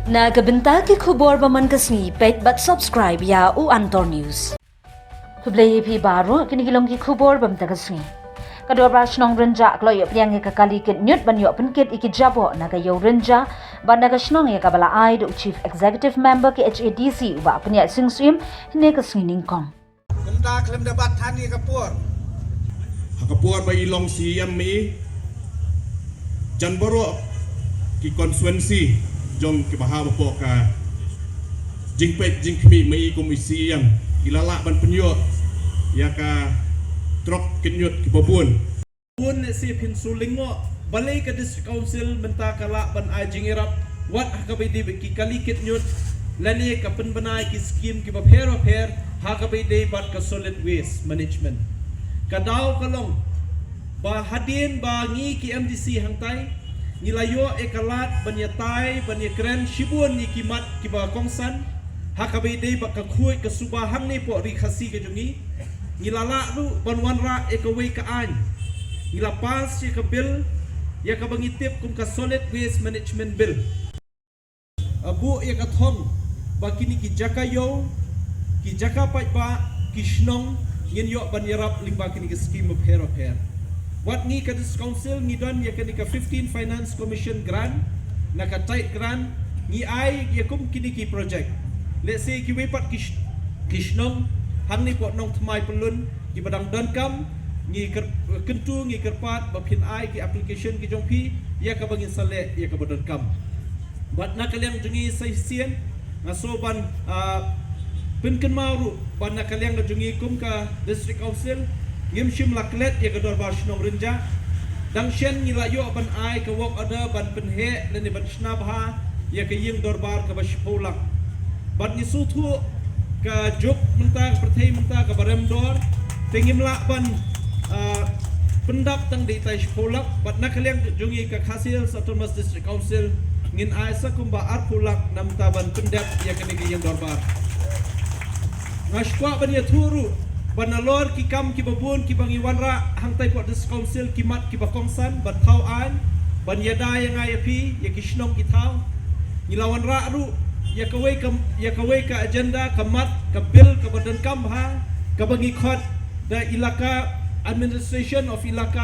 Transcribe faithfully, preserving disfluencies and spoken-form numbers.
Na ka bynta ki khubor ba man ka sngi, peit bad subscribe ïa u Antor News. Khublei ïa phi baroh, kine ki long ki khubor ba mynta ka sngi. Ka Dorbar Shnong Rynjah ka la ïoh pdiang ïa ka kali kit ñiut ban ïoh pynkit ïa ki jaboh na ka Ïew Rynjah bad na ka shnong ïa kaba la ai da u Chief Executive Member K H A D C u Bah Pynïaid Sing Syiem hynne ka sngi nyngkong. Kumta khlem da bat than ïa ka por. Ha ka por ba i long C E M i, jan baroh ki constituency jong ki ba ha ba poh ka jingpeit jingkhmih ma i kum i C E M, i la lah ban pynïoh ïa ka trok kit ñiut ki ba bun. Bun ne si phin su lyngngoh balei ka District Council mynta ka lah ban ai jingïarap wat ha kaba ïadei bad ki kali kit ñiut lane ka pynbna ïa ki skim ki bapher bapher ha kaba ïadei bad ka solid waste management. Ka daw ka long ba hadien ba ngi ki M D C hangtai ngi la ïoh ïa ka lad ban ïatai ban ïakren shibun ïa ki mat ki ba kongsan ha kaba ïadei bad ka khuid ka suba hangne poh Ri Khasi ka jong ngi. Ngi la lah ruh ban wanrah ïa kawei ka aiñ. Ngi la pass ïa ka bill ïa kaba ngi tip kum ka Solid Waste Management Bill. A buh ïa ka thong ba kine ki jaka ïew, ki jaka paidbah, ki shnong ngin ïoh ban ïarap lyngba kine ki skim bapher bapher. Wat ngi ka District Council ngi don ïa kane ka fifteen Finance Commission grant, na ka tied grant ngi ai ïa kum kine ki project. Lehse kiwei pat ki sh-, ki shnong hangne poh Nongthymmai Pyllun ki ba dang donkam, ngi kyr-, kyntu ngi kyrpad ba phin ai ki application ki jong phi ïa kaba ngin sa leh ïa kaba donkam. Bad na ka liang jong ngi sa shisien nga sngew ban, ah, pynkynmaw ruh ba na ka liang ka jong ngi kum ka District Council ngim shym la klet ïa ka Dorbar Shnong Rynjah. Dang shen ngi la ïoh ban ai ka work order ban pynheh lane ban shna bha ïa ka ïing dorbar kaba shiphew lak. Bad ngi sngewthuh ka juk mynta, ka pyrthei mynta kaba rem dor, te ngim lah ban, ah, pyndap tang da itai shiphew lak. Bad na ka liang jong ngi ka Khasi Hills Autonomous District Council ngin ai sa kumba arphew lak na mynta ban pyndep ïa kane ka ïing dorbar. Nga sngewkwah ban ïathuh ruh ba nalor ki kam ki ba bun ki ba ngi wanrah hangtai poh District Council, ki mat ki ba kongsan ban thaw aiñ, ban ïada ïa nga ïa phi, ïa ki shnong ki thaw, ngi la wanrah ruh ïa kawei ka, ïa kawei ka agenda, ka mat, ka bill kaba donkam bha, kaba ngi khot da Elaka, Administration of Elaka.